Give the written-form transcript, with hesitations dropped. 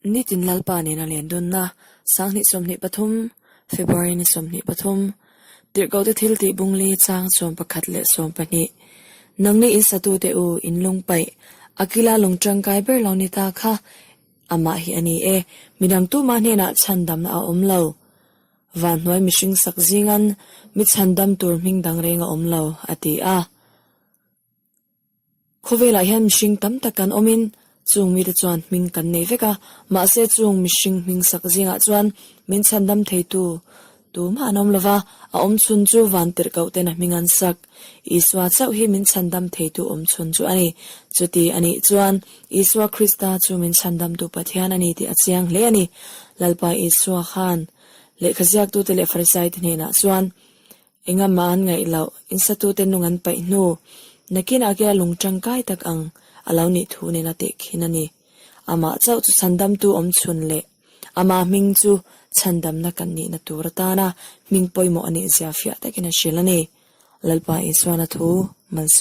Nitin Lalpa nena len dunna 20 23, February ni 23, Tirhkohte thil tih bungli chang 11 leh 12. Nangni in satute u in lung paih, a kila lung tangkai ber lo ni ta kha amah hi a ni e, midang tumah hnenah chhandamna a awm lo. Vanhnuai mihring sak zingan mi chhandam tur hming dang reng a awm lo, a ti a. Khawvelah hian mihring tam tak kan awmin chung mite chuan hming kan nei vek a, mahse chung mihring hming sak zingah chuan min chhandam theitu tumah an awm lo va, a awm chhun chu van tirhkoh ten a hming an sak. Isua chauh hi min chhandam theitu awm chhun chu a ni. Chuti a nih chuan Isua Krista chu min chhandamtu Pathian a ni tih a chiang hle a ni. Lalpa Isua khan lehkha ziaktute leh Farisaite hnenah chuan, Engah an ngaih loh, insatute nung an paih hnu, nakinah kia lung tangkai tak ang a lo nih thu nen a tehkhin a ni. Amah chauh chu chhandamtu awm chhun leh amah hming chu chhandamna kan nihna tur atana hming pawimawh a nih zia fiah takin a hrilh a ni. Lalpa Isuana thu, Malsawm.